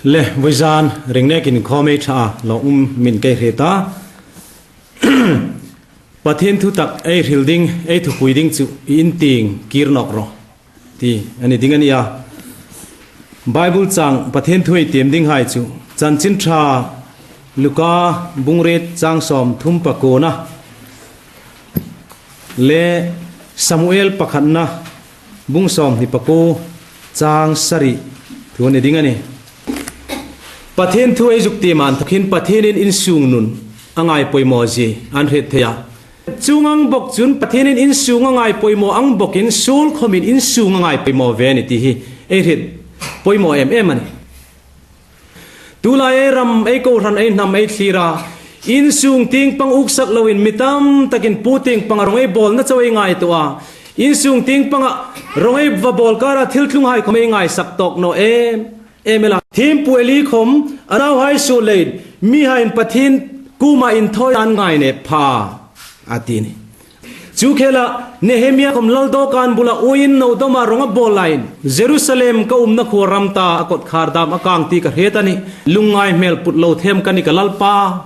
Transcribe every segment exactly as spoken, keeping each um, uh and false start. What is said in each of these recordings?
Le, vawizan ring nekin khawm ei ṭha a, lawmum min kei hre ta. Pathien thu tak ei hril ding, ei thupui ding chu i intieng kir nawk rawh ti a ni ding a nih a. Bible chang Pathien thu ei tiem dinghai chu Chanchin Ṭha Luka bung riet chang sawmthum pakuona le Samuel pakhatna bung sawmhni pakuo chang sari thu a ni ding a nih. Pathien thu ei zuk tiem an thakin Pathienin insung nun a ngai poimaw zie an hriet thei a. Chuong ang bawk chun Pathienin insung a ngai poimaw ang bawkin suol khawmin insung a ngai poimaw ve a nih ti hi ei hriet poimaw em em a nih. Tulai ei ram, ei kohran, ei hnam, ei thlir a, insung tieng pang uksak loin mi tam takin pu tieng panga rawng ei bawlna chau ei ngaituo a. Insung tieng panga rawng ei va bawl kara thil tlunghai khawm ei ngaisak tawk naw em em el a. Thiempu Eli khawm a nauhai suol leiin mihaiin Pathien kuoma inthawi an ngainep pha a ti a nih. Chu khela Nehemia khawm lal dawkan bula uoin no dawma rawng a bawl laiin, Jerusalem ka umna khuo ram ta, a kawtkhar dam a kang ti ka hriet a nih. Lungngai hmel put lo them ka nih ka Lalpa.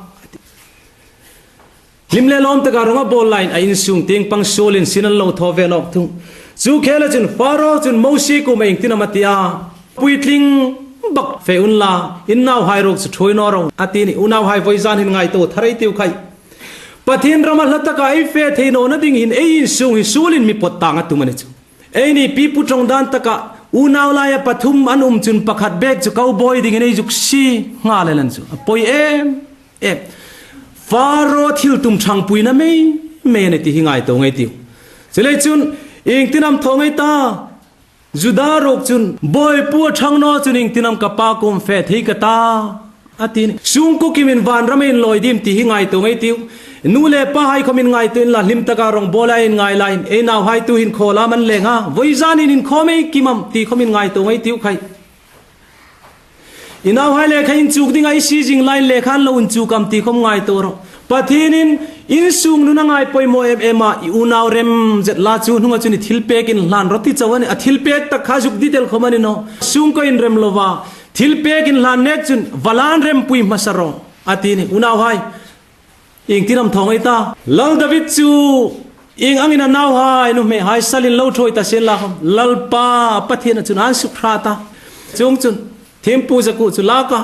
Hlim le lawm taka rawng a bawl laiin a insung tieng pang suolin sin an lo thaw ve nawk thung. Chu khela chun Pharaoh chun Mosie kuoma iengtin am a ti a? Puitling bak fe unla, in nauhai ruok chu ṭhuoi naw ro a ti a nih. Unauhai, vawizan hin ngaituo thar ei tiu khai. Pathien rama hla taka ei fe thei nawna ding hin ei insung hi suolin mi pawt tang a tum a ni chu. Eini pipu ṭawng dan taka unau laia pathum an um chun pakhat bek chu cowboy dingin ei zuk sie nghal el a ni chu. A poi em em. Pharaoh thiltum ṭhangpuina mei mei a nih ti hi ngaituo ngei ei tiu. Chuleiin chun iengtin am thaw ngei ta? Juda ruok chun, Bawipu, a ṭhang naw chun iengtin am ka pa kuom fe thei ka ta? A ti a nih. Sungkuo kimin vanrama inlawi dim ti hi ngaituo ngei ei tiu. Nu le pahai khawmin ngaituo unla, hlim taka rawng bawl a inngai laiin ei nauhai tuhin khaw lam an leng a, vawizan hin inkhawm ei kim am ti khawmin ngaituo ngei ei tiu khai. I nauhai lekha inchuk dinga i sie zing laiin lekha an lo inchuk am ti khawm ngaituo rawh. Pathienin insung nun a ngai poimaw em em a, i unau rem zet la, chu hnunga chun i thilpek inhlan rawh ti chau a nih. A thilpek tak kha zuk dit el khawm a ni naw. Sungkuo inrem lova thilpek inhlan nek chun va lan rempui hmasa rawh a ti a nih. Unauhai, iengtin am thaw ngei ta? Lal David chu ieng angin a nauhai nuhmeihai salin lo ṭhuoi ta sien la khawm, Lalpa Pathiena chun an suk hrat a. Chuongchun thiempu zakuo chu laka,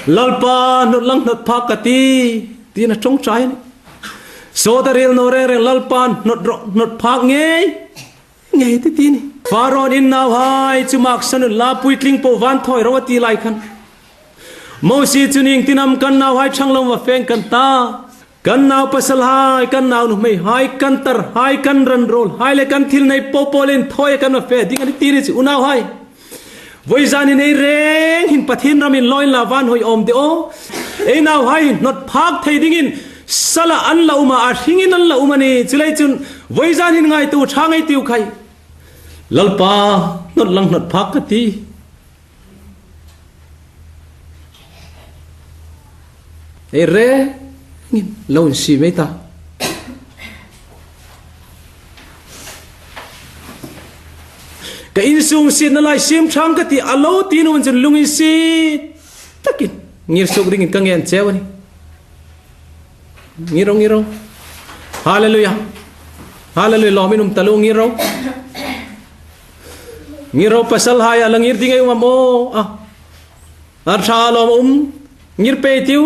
Lalpa, hnawt lang hnawt phak ka ti, tiin a ṭawngṭai a nih. Sawt a ril naw reng reng, Lalpa, hnawt rawh, hnawt phak ngei ngei ti ti a nih. Pharaoh in nauhai chu maksan unla, puitling po van thawi ro a ti lai khan, Mosie chun iengtin am kan nauhai ṭhang lo va fe kan ta? Kan nau pasalhai, kan nau nuhmeihai, kan tarhai, kan ran rawlhai le kan thil nei po po le inthawi kan va fe ding a nih ti a ni chu unauhai. Vawizan hin ei reng hin Pathien ram inlawi inla van hawi awm de aw. Ei nauhai hin hnawt phak thei dingin sala an la um a, a hringin an la um a nih. Chuleiin chun vawizan hin ngaituo ṭha ngei ei tiu khai. Lalpa, hnawt lang hnawt phak ka ti. Ei rengin lo insiem ei ta? Ka insung sietna lai siem ṭhang ka ti a lo ti nuhmei chun lunginsiet takin ngir suok dingin ka ngen cheu a nih. Ngir ro, ngir ro. Hallelujah. Hallelujah, lawm in um ta lo, ngir ro. Ngir ro, pasalhai, a la ngir ding ei um am aw? A, a ṭha lawm um. Ngir pei ei tiu.